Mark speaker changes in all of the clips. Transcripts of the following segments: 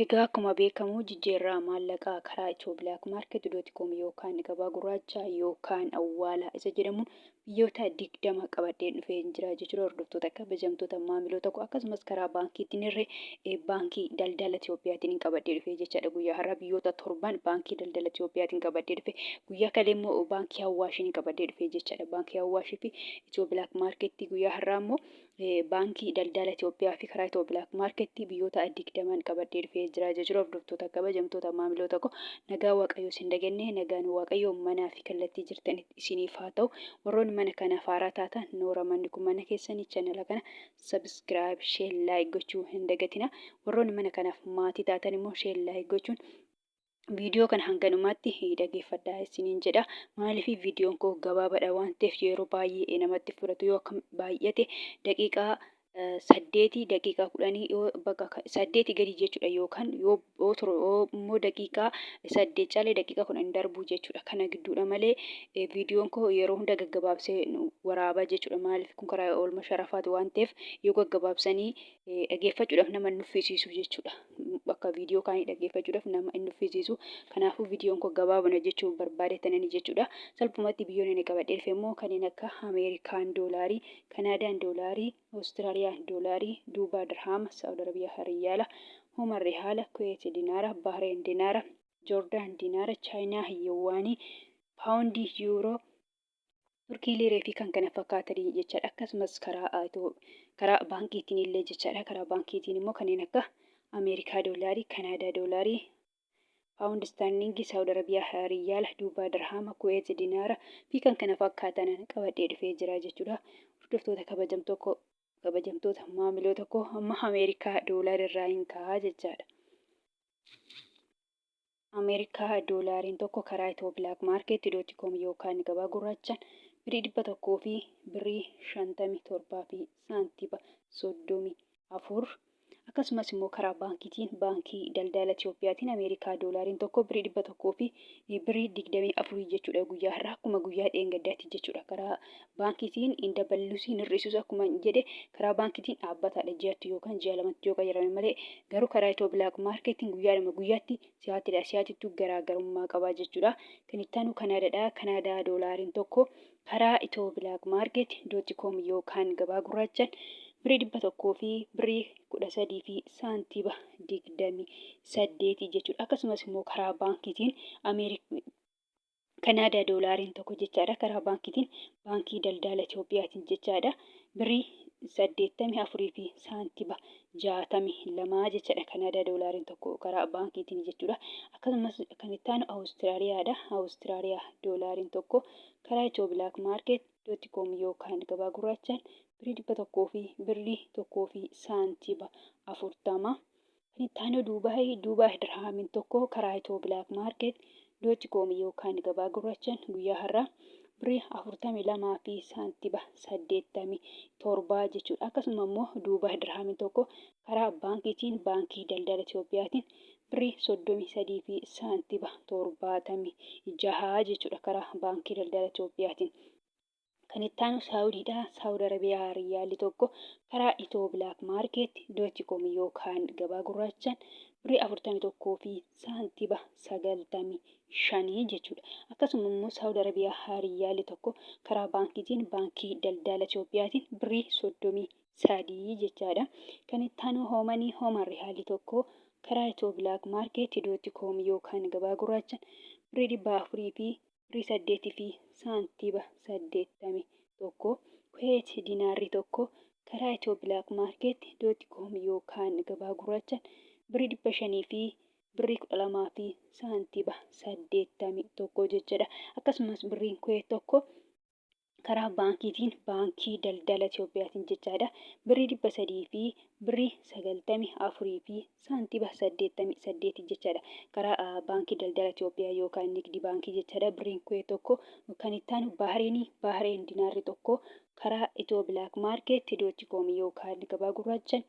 Speaker 1: Egaa akkuma beekamu jijjiirraa maallaqaa karaa ethio-blackmarket.com yookaan gabaa gurraacha yookaan awwaala isa jedhamuun biyyoota 20 qabadheen dhufee jira jechuudha. Hordoftoota, kabajamtoota maamiloota koo, akkasumas karaa baankiitiin irree Baankii Daldala Itiyoophiyaatiin qabadhee dhufee jechaadha. Guyyaa har'aa biyyoota torban Baankii Daldala Itiyoophiyaatiin qabadhee dhufe. Guyyaa kalee immoo Baankii Awwaashiin qabadhee dhufee jechaadha. Baankii Awwaashii fi Ethio Black Market, guyyaa har'aa immoo Baankii Daldala Itoophiyaa fi karaa Ethio Black Market biyyoota 20n qabadhee dhufee jira jechuudha. Hordoftoota, kabajamtoota maamiloota koo, nagaa Waaqayyoo isin dagenne, nagaan Waaqayyoo manaa fi kallattii jirtanitti isiniif haa ta'u. Warroonni mana kanaaf haaraa taatan, noora, manni kun mana keessanii, channela kana subscribe, share, like gochuu hin dagatina. Warroonni mana kanaaf maatii taatan immoo share, like gochuun viidiyoo kana hanganumaatti dhageeffadhaa isiniin jedha. Maaliif? Viidiyoon koo gabaabaadha waan ta'eef yeroo baay'ee namatti fudhatu. Yoo akkam baay'ate daqiiqaa 8, daqiiqaa 10, yoo bakka 8 gadi jechuudha, yookaan yoo turu immoo daqiiqaa 8 caalee daqiiqaa 10 darbuu jechuudha. Kana gidduudha malee viidiyoon koo yeroo hunda gaggabaabsee waraabaa jechuudha. Maaliif? Kun karaa oolma sharafaati waan ta'eef yoo gaggabaabsanii dhageeffachuudhaaf nama nuffisiisu jechuudha. Bakka viidiyoo kaanii dhaggeeffachuudhaaf nama hin nuffisiisu. Kanaafuu viidiyoon koo gabaabana jechuu barbaadetanani jechuudha. Salphumatti biyyoonni inni qabadhee dhufe immoo kanneen akka Ameerikaan doolaarii, Kanaadaan doolaarii, Awustiraaliyaan doolaarii, Duubaa dirhaama, Saawud Arabiyaa riyaala, Homan rihaala, Kuweet dinaara, Bahreen dinaara, Joordaan dinaara, Chaayinaa yuwaanii, Paawundii, Yuuroo, Turkii liiree fi kan kana fakkaatanii jechaadha. Akkasumas karaa baankiitiin illee jechaadha. Karaa baankiitiin immoo kanneen akka Ameerikaa doolaarii, Kanaadaa doolaarii, Paawundi istaarlingii, Saawud Arabiyaa riyaala, Duubaa dirhaama, Kuweet dinaara fi kan kana fakkaatan qabadhee dhufee jira jechuudha. Hordoftoota, kabajamtoota maamiloota koo, amma Ameerikaa doolaara irraa hin kaa'aa jechaadha. Ameerikaa doolaariin tokko karaa Ethio Black Market dot com yookaan gabaa gurraachaan birrii 100 fi birrii 57 fi saantiba 34. Akkasumas immoo karaa baankiitiin, Baankii Daldala Itiyoophiyaatiin, Ameerikaa doolaariin tokko birrii 100 fi birrii 24 jechuudha. Guyyaa har'aa akkuma guyyaa dheengaddaatti jechuudha. Karaa baankiitiin hin dabalus hin hir'isus, akkuma jedhe karaa baankiitiin dhaabbataadha, ji'atti yookaan ji'a lamatti yoo qayyarame malee. Garuu karaa Ethio Black Marketiin guyyaadhuma guyyaatti, si'aatidha si'aatittuu garaagarummaa qaba jechuudha. Kan itti aanu Kanaadaadha. Kanaadaa doolaariin tokko karaa Ethio Black Market dot com yookaan gabaa gurraachaan birrii 100 fi birrii 13 fi saantiba 28 jechuudha. Akkasumas immoo karaa baankiitiin Ameerikaa Kanaadaa doolaariin tokko jechaadha. Karaa baankiitiin, Baankii Daldala Itiyoophiyaatiin jechaadha. Birrii 84 fi saantiba 62 jechaadha. Kanaadaa doolaariin tokko karaa baankiitiin jechuudha. Akkasumas kan itti aanu Awustiraaliyaadha. Awustiraaliyaa doolaariin tokko karaa Ethio Black Market dot com yookaan gabaa gurraachaan birrii 100 fi birrii 1 fi saantiba 40. Kan itti aanu Duubaay. Duubaay dirhaamiin tokko karaa Ethio Black Market dot com yookaan gabaa gurraachaan guyyaa har'aa birrii 42 fi saantiba 87 jechuudha. Akkasuma immoo Duubaay dirhaamiin tokko karaa baankiitiin, Baankii Daldala Itiyoophiyaatiin, birrii 33 fi saantiba 76 jechuudha karaa Baankii Daldala Itiyoophiyaatiin. Kan itti aanu Saawudiidha. Saawud Arabiyaa riyaalli tokko karaa Ethio Black Market dot com yookaan gabaa gurraachaan birrii 41 fi saantiba 95 jechuudha. Akkasuma immoo Saawud Arabiyaa riyaalli tokko karaa baankiitiin, Baankii Daldala Itiyoophiyaatiin, birrii 33 jechaadha. Kan itti aanu Hoomanii. Hooman riyaalli tokko karaa Ethio Black Market dot com yookaan gabaa gurraachaan birrii 400 fi birrii 8 fi saantiba 81. Kuweet dinaarri tokko karaa Ethio Black Market dot com yookaan gabaa gurraachaan birrii 500 fi birrii 12 fi saantiba 81 jechuudha. Akkasumas birriin Kuweet tokko karaa baankiitiin, Baankii Daldala Itiyoophiyaatiin jechaadha, birrii 300 fi birrii 94 fi saantiba 88 jechaadha. Karaa Baankii Daldala Itiyoophiyaa yookaan Nigdi Baankii jechaadha birriin Kuweet tokko. Kan itti aanu Bahreenii. Bahreen dinaarri tokko karaa Ethio Black Market dot com yookaan gabaa gurraachaan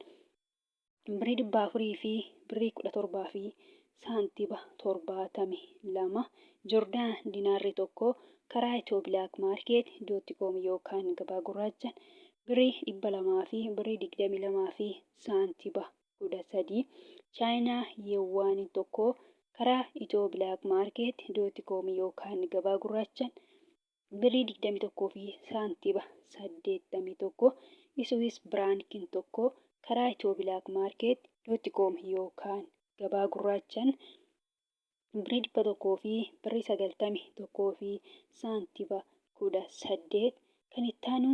Speaker 1: birrii 400 fi birrii 17 fi saantiba 72. Jordaan dinaarri tokko karaa Ethio Black Market dot com yookaan gabaa gurraachaan birrii 200 fi birrii 22 fi saantiba 13. Chaayinaa Yeewwaaniin tokko karaa Itiyoo Bilaak Maarkeet dooti koom yookaan gabaa gurraachaan birrii 21 fi saantiba 81. Iswiis Biraankiin tokko karaa Itiyoo Bilaak Maarkeet dooti koom yookaan gabaa gurraachaan birrii 100 fi birrii 91 fi saantiba 18. Kan itti aanu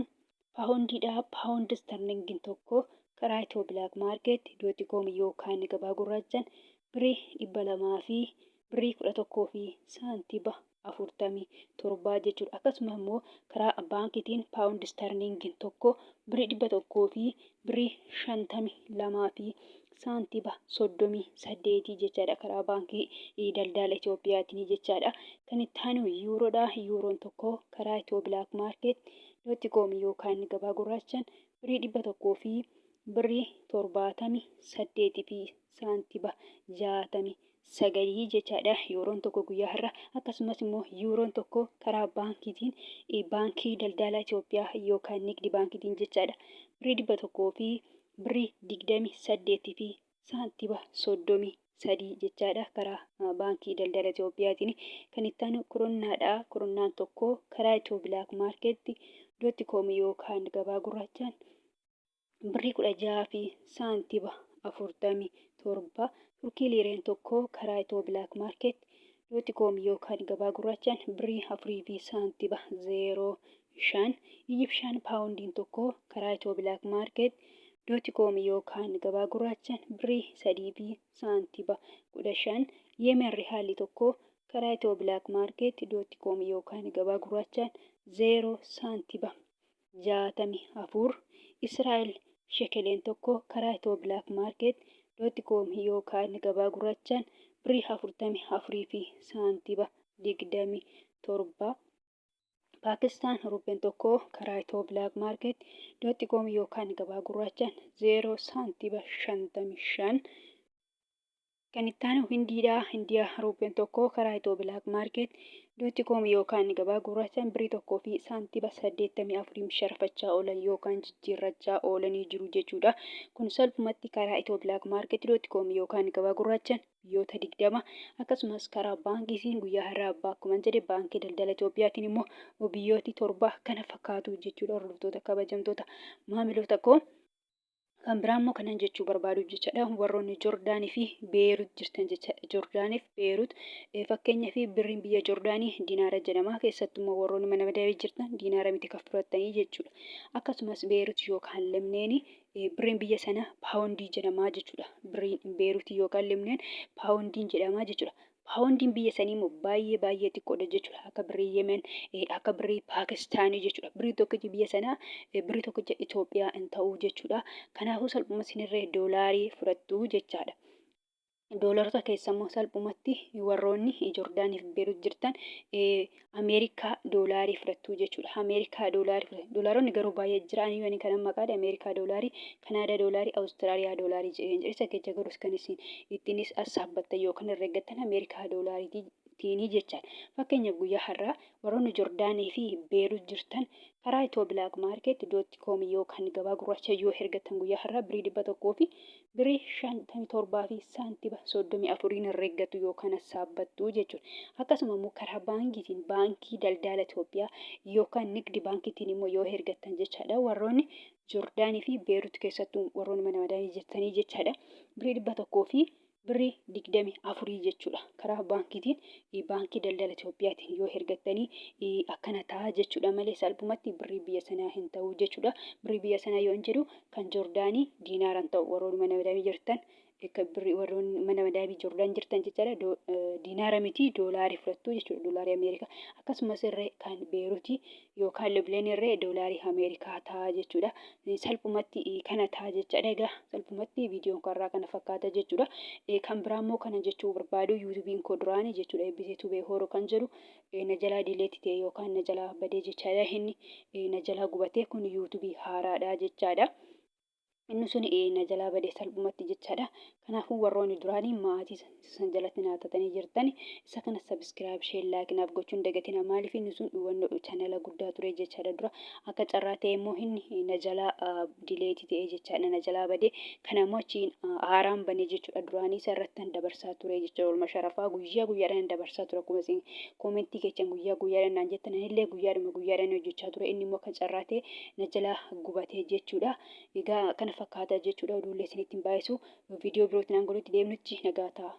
Speaker 1: paawondiidha. Paawond istarlingiin tokko karaa Itiyoo Bilaak Maarkeet dooti koom yookaan gabaa gurraachaan birrii 200 fi birrii 11 fi saantiba 47 jechuudha. Akkasuma immoo karaa baankiitiin paawundi istarliingiin tokko birrii 100 fi birrii 52 fi saantiba 38 jechaadha. Karaa baankii daldala Itiyoophiyaatiin jechaadha. Kan itti aanu yuuroodha. Yuuroon tokko karaa Itiyoo Bilaak Maarkeet dootti koom yookaan gabaa gurraachaan birrii 100 fi birrii 78 fi saantiba 69 jechaadha. Yuuroon tokko guyyaa har'a, akkasumas immoo yuuroon tokko karaa baankiitiin, baankii daldala Itoophiyaa yookaan nigdi baankiitiin jechaadha. Birrii 100 fi birrii 28 fi saantiba 33 jechaadha karaa baankii daldala Itoophiyaatiin. Kan itti aanu koronnaadha. Koronnaan tokko karaa Itiyoo Bilaak Maarkeetti dootti koom yookaan gabaa gurraachaan birrii 16 fi saantiba 47. Turkii liireen tokko karaa Itiyoo Bilaak Maarkeet dooti koom yookaan gabaa gurraachaan birrii 4 fi saantiba 05. Ijibshaan paawundiin tokko karaa Itiyoo Bilaak Maarkeet dooti koom yookaan gabaa gurraachaan birrii 3 fi saantiba 15. Yemen rihaalli tokko karaa Itiyoo Bilaak Maarkeet dooti koom yookaan gabaa gurraachaan 0 saantiba 64. Israa'el shekeleen tokko karaa Itiyoo Bilaak Maarkeet dooti koom yookaan gabaa gurraachaan birrii 44 fi saantiba 27. Paakistaan ruuppeen tokko karaa Itiyoo Bilaak Maarkeet dooti koom yookaan gabaa gurraachaan 0 saantiba 55. Kan itti aanu Hindiidha. Hindiyaa ruuppeen tokko karaa Itiyoo Bilaak Maarkeet dootti koom yookaan gabaa gurraachaan birrii 1 fi saantiba 84 sharafachaa oolan yookaan jijjiirrachaa oolanii jiru jechuudha. Kun salphumatti karaa Itiyoo Bilaak Maarkeet dootti koom yookaan gabaa gurraachaan biyyoota 20, akkasumas karaa baankiitiin guyyaa har'aa abbaa akkuma jedhe baankii daldala Itiyoophiyaatiin immoo biyyooti 7 kana fakkaatu jechuudha, hordoftoota kabajamtoota maamiloota koo. Kan biraa immoo kanan jechuu barbaadu jechaadha. Warroonni Jordaanii fi Beerut jirtan jechaadha. Jordaanii fi Beerut, fakkeenyaa fi birriin biyya Jordaanii dinaara jedhama. Keessattuu immoo warroonni mana madabii jirtan dinaara miti kan fudhattanii jechuudha. Akkasumas Beerut yookaan Lemneeni birriin biyya sana paawundii jedhama jechuudha. Birriin Beerut yookaan Lemneen paawundiin jedhama jechuudha. Paawundiin biyya sanii immoo baay'ee baay'ee xiqqoodha jechuudha. Akka birrii Yemen, akka birrii Paakistaanii jechuudha. Birrii tokkichi biyya sanaa birrii tokkicha Itoophiyaa hin ta'u jechuudha. Kanaafuu salphuma isinirree doolaarii fudhattu jechaadha. Doolarota keessa immoo salphumatti warroonni Jordaaniif Beerut jirtan Ameerikaa doolaarii fudhattu jechuudha. Ameerikaa doolaarii fudhattu. Doolaaronni garuu baay'ee jira. Ani ani kanan maqaadha. Ameerikaa doolaarii, Kanaadaa doolaarii, Awustiraaliyaa doolaarii jedheen jira. Isa keessa garuu kan isin ittiinis assaabbattan yookaan herreggattan Ameerikaa doolaariitiini jechaadha. Fakkeenyaaf guyyaa har'aa warroonni Jordaanii fi Beerut jirtan karaa Itiyoo Bilaak Maarkeet dootti koom yookaan gabaa gurraacha yoo hergattan guyyaa har'aa birrii 100 fi birrii 57 fi saantiba 34n herreeggattu yookaan assaabbattu jechuudha. Akkasuma immoo karaa baankiitiin, baankii daldala Itoophiyaa yookaan nigdi baankiitiin immoo yoo hergattan jechaadha. Warroonni Jordaanii fi Beerut keessattuu warroonni mana madaamii jirtanii jechaadha. Birrii 100 fi birrii 24 jechuudha. Karaa baankiitiin, baankii daldala Itoophiyaatiin yoo hergattanii akkana ta'a jechuudha malee salphumatti birrii biyya sanaa hin ta'u jechuudha. Birrii biyya sanaa yoo hin jedhu kan Jordaanii diinaara hin ta'u, warroonni mana madaamii jirtan akka birrii warroonni mana madaamii Jordaan jirtan jechaadha, diinaara miti doolaarii fudhattu jechuudha, doolaarii Ameerikaa. Akkasumas irree kan Beeruutii yookaan Libleen irree doolaarii Ameerikaa ta'a jechuudha. Salphumatti kana ta'a jechaadha. Egaa salphumatti viidiyoon karraa kana fakkaata jechuudha. Kan biraa immoo kana jechuu barbaadu, yuutuubiin koo duraanii jechuudha, Eebbisee Tubee Hooroo kan jedhu na jalaa dileetti ta'e yookaan na jalaa badee jechaadha. Inni na jalaa gubatee kun yuutuubii haaraadha jechaadha. Inni sun na jalaa bade salphumatti jechaadha. Kanaafuu warroonni duraanii maatii san jalatti naa tatanii jirtan isa kana subscribe, share, like naaf gochuun dagatina. Maaliif inni sun wannoo chanala guddaa ture jechaadha dura. Akka carraa ta'e immoo inni na jalaa delete ta'e jechaadha, na jalaa bade. Kana immoo achiin haaraan bane jechuudha. Duraanii isa irratti dabarsaa ture jechuudha. Oolma sharafaa guyyaa guyyaadhaan dabarsaa ture. Akkuma isin koomentii keessan guyyaa guyyaadhaan naan jettan, anillee guyyaadhuma guyyaadhaan hojjechaa ture. Inni immoo akka carraa ta'e na jalaa gubatee jechuudha. Egaa kana fakkaata jechuudha. Oduullee isinitti hin baay'isu. Viidiyoo birootiin hanga walitti deemnutti nagaa ta'a.